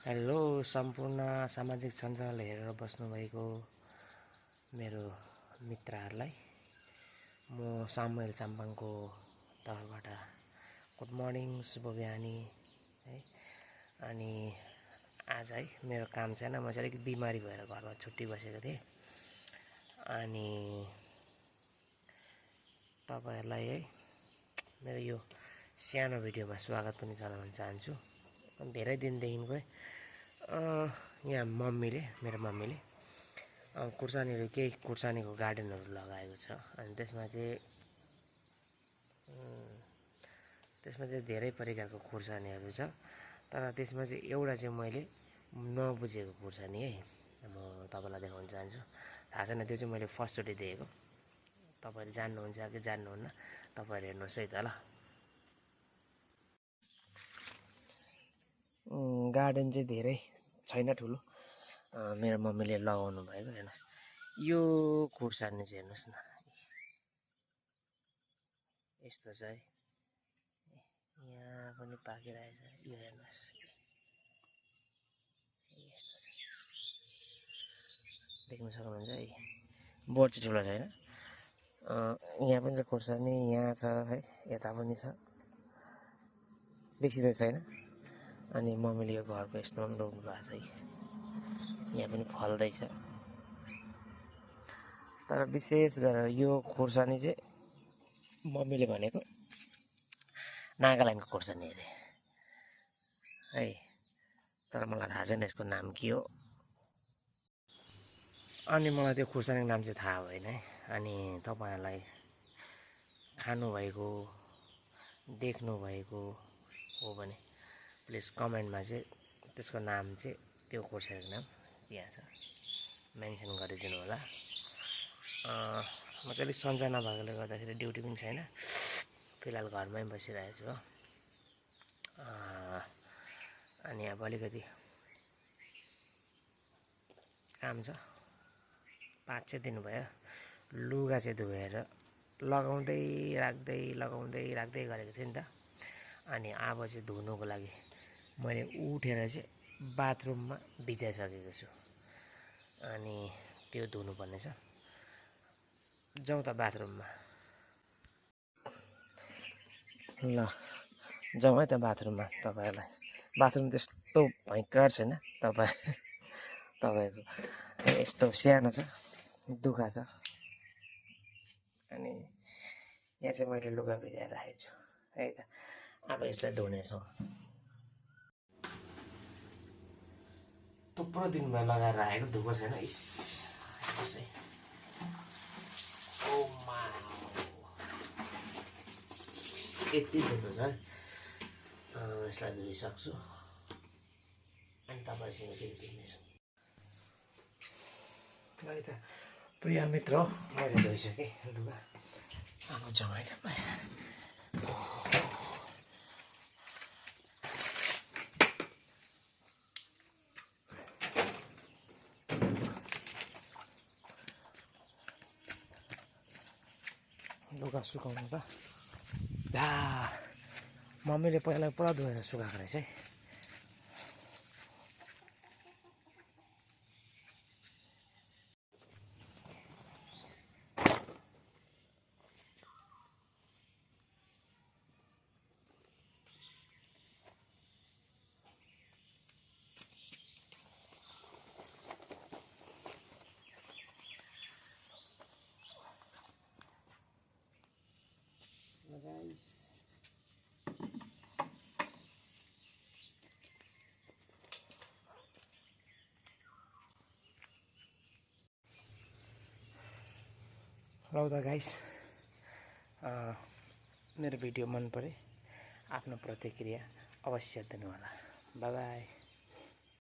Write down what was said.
Hello सम्पूर्ण सामाजिक सञ्जाल हेरेर बस्नुभएको मेरो मित्रहरूलाई म सामुएल चाम्पाङको तर्फबाट गुड मर्निङ शुभ बिहानी है। अनि आज है मेरो काम छैन, म चाहिँ अलिक बिमारी भएर घरमा छुट्टी बसेको थिएँ। अनि तपाईहरुलाई है मेरो यो सानो भिडियोमा स्वागत पनि जनाउन चाहन्छु। धेरै दिनदेखिको यहाँ मेरो मम्मीले खुर्सानीहरू केही खुर्सानीको गार्डनहरू लगाएको छ। अनि त्यसमा चाहिँ धेरै प्रकारको खुर्सानीहरू छ। तर त्यसमा चाहिँ एउटा चाहिँ मैले नबुझेको खुर्सानी है म तपाईलाई देखाउन चाहन्छु। थाहा छैन, त्यो चाहिँ मैले फर्स्टचोटि देखेको। तपाईहरु जान्नुहुन्छ कि जान्नुहुन्न, तपाईहरु हेर्नुहोस् है त ल। गार्डन चाहिँ धेरै छैन, ठुलो। मेरो मम्मीले लगाउनु भएको। हेर्नुहोस् यो खुर्सानी चाहिँ हेर्नुहोस् न, यस्तो छ है। यहाँ पनि पाकिरहेछ, यो हेर्नुहोस् यस्तो छ, देख्न सक्नुहुन्छ है। बोट चाहिँ ठुलो छैन। यहाँ पनि छ खुर्सानी, यहाँ छ है, यता पनि छ, बेसी त छैन। अनि मम्मीले यो घरको यस्तोमा पनि रोप्नु भएको छ है, यहाँ पनि फल्दैछ। तर विशेष गरेर यो खुर्सानी चाहिँ मम्मीले भनेको नागाल्यान्डको खुर्सानी अरे है। तर मलाई थाहा छैन यसको नाम के हो। अनि मलाई त्यो खुर्सानीको नाम चाहिँ थाहा भएन है। अनि तपाईहरुलाई खानुभएको देख्नुभएको हो भने प्लिज कमेन्टमा चाहिँ त्यसको नाम चाहिँ, त्यो खुर्सानीको नाम यहाँ छ, मेन्सन गरिदिनु होला। म चाहिँ अलिक सन्चै नभएकोले गर्दाखेरि ड्युटी पनि छैन, फिलहाल घरमै बसिरहेको छु हो। अनि अब अलिकति काम छ, 5-6 दिन भयो लुगा चाहिँ धोएर लगाउँदै राख्दै गरेको थिएँ नि त। अनि अब चाहिँ धुनुको लागि मैले उठेर चाहिँ बाथरुममा भिजाइसकेको छु। अनि त्यो धुनुपर्ने छ। जाउँ त बाथरुममा। ल जाउँ है त बाथरुममा। तपाईहरुलाई बाथरुम त्यस्तो भयङ्कर छैन, तपाईहरुको यस्तो सानो छ, दुखा छ। अनि यहाँ चाहिँ मैले लुगा भिजाएर राखेको छु है त। अब यसलाई धुनेछौँ। थुप्रो दिन भयो लगाएर राखेको, धुएको छैन। हेर्नुहोस् है, यति धुनु छ है। यसलाई धोइसक्छु अनि तपाईहरुसँग फेरि भेट्नेछु। ल है त प्रिय मित्र, मैले धोइसकेँ लुगा। अब जाउँ है त बाहिर। लुगा सुकाउनु त मम्मीले पहिला पुरा धोएर सुकाएको रहेछ है। ल त गाइस, मेरो भिडियो मन परे आफ्नो प्रतिक्रिया अवश्य दिनु होला। By by.